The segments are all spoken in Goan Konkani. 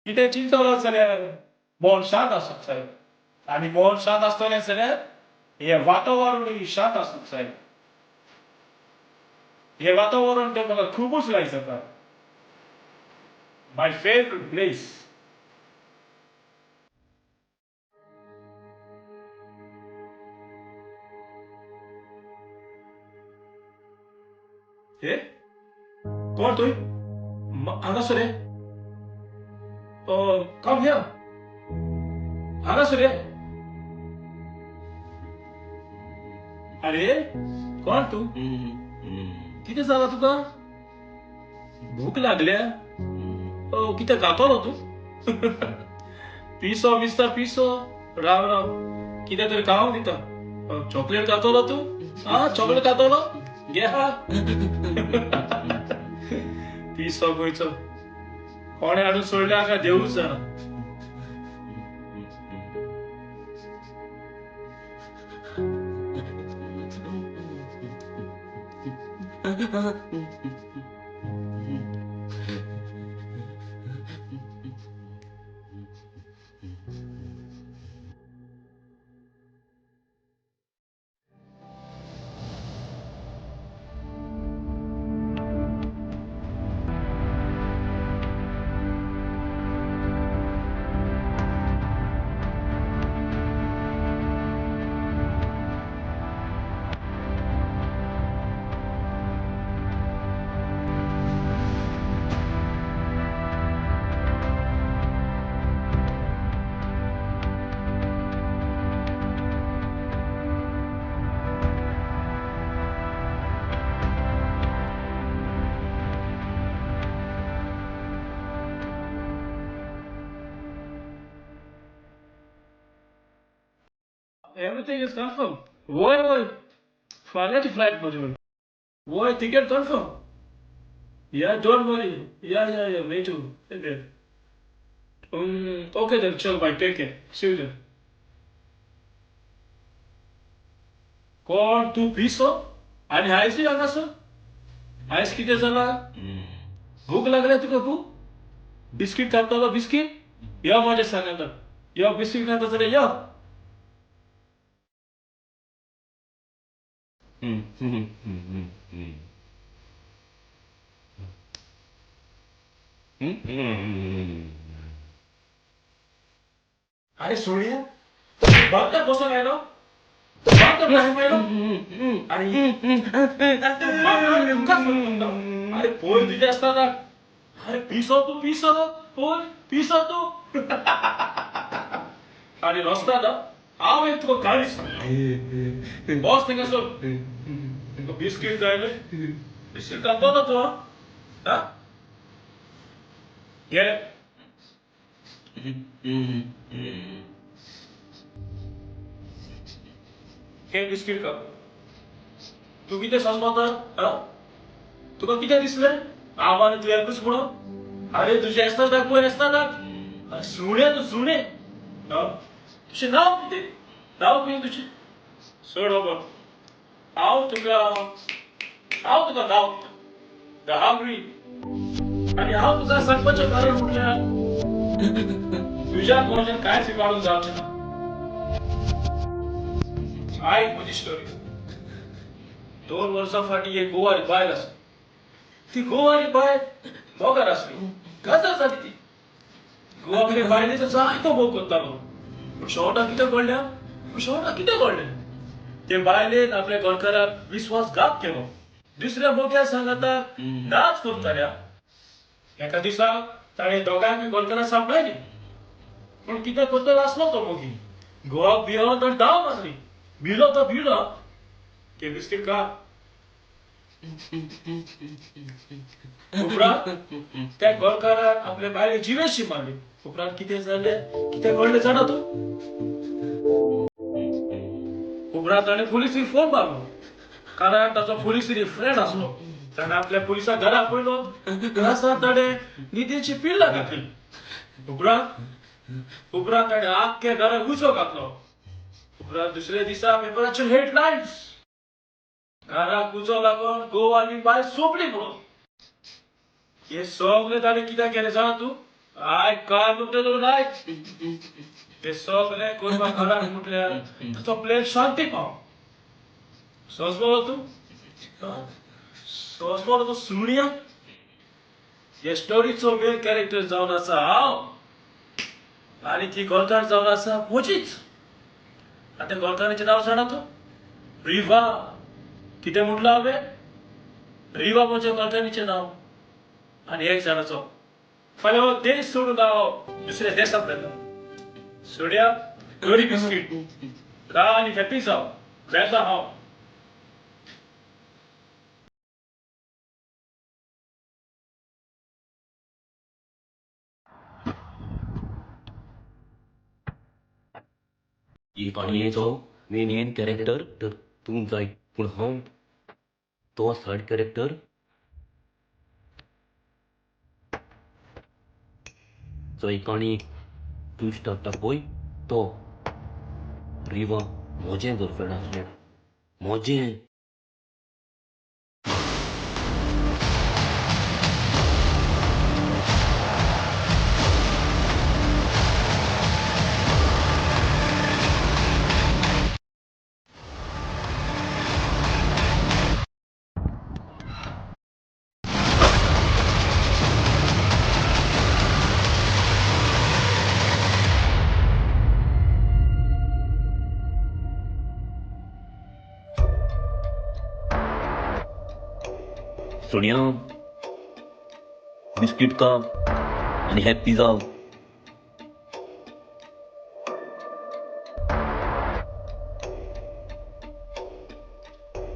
कितें चिंतलो जाल्यार मन शांत आसूंक जाय आनी मन शांत आसतलें जाल्यार हें वातावरणूय शांत आसूंक जाय. हें वातावरण तें म्हाका खुबूच लायक जाता. My favourite place. हे कोण तुय हांगासर ये. कम here, हांगासर ये. अरे कोण तूं? कितें जालां तुका? भूक लागल्या? कितें खातलो तूं? पिसो दिसता पिसो. राव राव, कितें तरी खावंक दिता. चॉकलेट खातलो तूं? आं, चॉकलेट खातलो? घे हा. पिसो खंयचो, कोणें हाडून सोडल्या हांगा देवूच जाणा. Everything is confirmed. वय वय, फाल्यांची फ्लायट म्हजी. वय, ticket confirm. Yeah, don't worry. Yeah, yeah, yeah, me too. Okay. Okay then, चल bye, take care. See you then. कोण तूं पिसो? आनी आयजूय हांगासर? आयज कितें जालां? भूक लागल्या तुका खूब? बिस्कीट खातलो बिस्कीट? यो म्हज्या सांगाता. यो, बिस्कीट खाता जाल्यार यो. अरे सोडया, बांकार बसून आयलो, बांकार बसून आयलो. अरे बांकार तुकाच म्हणटा. अरे पळय तुजें आसतना. अरे पिसो तूं, पिसो पळय, पिसो तूं. आनी रस्ता हांव एक तुका गाळी सांगता. बस थिंगासर. तुका बिस्कीट जाय न्हय? बिस्कीट खातलो तूं? हा, घे. हे बिस्कीट खा. तूं कितें समजता? हा, तुका कितें दिसलें हांव आनी तूं एकूच म्हणून? अरे तुजें एस्तादाक पळय, एस्तादाक. सुणें तूं, सुणें. तुजें नांव कितें? नांव कितें तुजें? सोड बाबा. हांव तुका नांव दिता, the hungry. आनी हांव तुका सांगपाचें कारण म्हटल्यार तुज्या म्हज्यान कांयच इबाडून जावचें ना. आयक म्हजी स्टोरी. 2 वर्सां फाटीं एक गोवारी बायल आसा. ती गोवारी बायल मोगार आसली. काजार जाली ती. घोव आपले बायलेचो जायतो मोग करतालो. पूण शेवटाक कितें घडलें? पूण शेवटाक कितें घडलें? ते बायलेन आपल्या घरकाराक विस्वासघात केलो. दुसऱ्या मोग्या सांगाता नाच करताल्या. एका दिसा ताणें दोगांयकूय घरकाराक सांपडायली. पूण कितें करतलो आसलो तो मोगी. घोवाक भियोन ताणें धांव मारली. भिलो तो भिलो. ते बिस्कीट खा. उपरांत त्या घरकारान आपल्या बायले जिवेशी मारली. उपरांत कितें जालें? कितें घडलें जाणा तूं? उपरांत ताणें पुलिसीक फोन मारलो, कारण ताचो पुलिसीक फ्रेंड आसलो. ताणें आपल्या पुलिसाक घरा आपयलो. ग्लासार ताणें न्हिदेची पिल्लां घातली. उपरांत उपरांत ताणें आख्ख्या घराक उजो घातलो. उपरांत दुसऱ्या दिसा पेपराचेर हेडलायन्स, घराक उजो लागून घोव आनी बायल सोंपली म्हणून. हे सगळें ताणें कित्याक केलें जाणा तूं? आयक काय म्हणटा तूं आयक. ते सगळें करपा घराक म्हटल्यार ताचो प्लेन शांती पाव. सोंसबरो तूं, सोंसबरो तूं सुण्या. हे स्टोरीचो मेन कॅरेक्टर जावन आसा हांव आनी ती गोलकार जावन आसा म्हजीच. आतां गोलकाराचें नांव जाणा तूं? रिवा. कितें म्हटलां हांवें? रिवा म्हज्या गोलकारीचें नांव. आनी एक जाणाचो फाल्यां हो देश सोडून हांव दुसऱ्या देशांत वेता. सोड्या गरी बिस्कीट खा आनी हॅपी जाव. वेता हांव. ही काणयेचो मेन कॅरेक्टर तूं जाय, पूण हांव तो सायड कॅरेक्टर. जंय काणी ट्विस्ट जाता पळय तो रिवा म्हजें गर्लफ्रेंड आसलें, म्हजें. सोनिया, बिस्कीट खा आनी हॅप्पी जाव.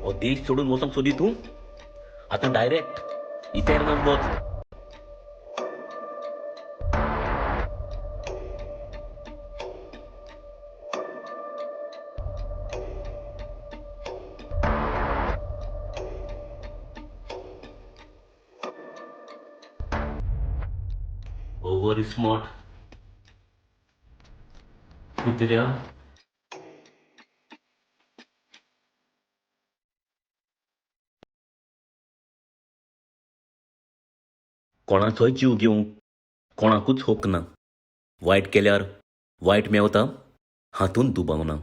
हो देश सोडून वचोंक सोदी तूं? आतां डायरेक्ट इतेर्नाक वच. Over smart कुत्र्या. कोणाचोय जीव घेवंक कोणाकूच हक ना. वायट केल्यार वायट मेवता हातूंत दुबाव ना.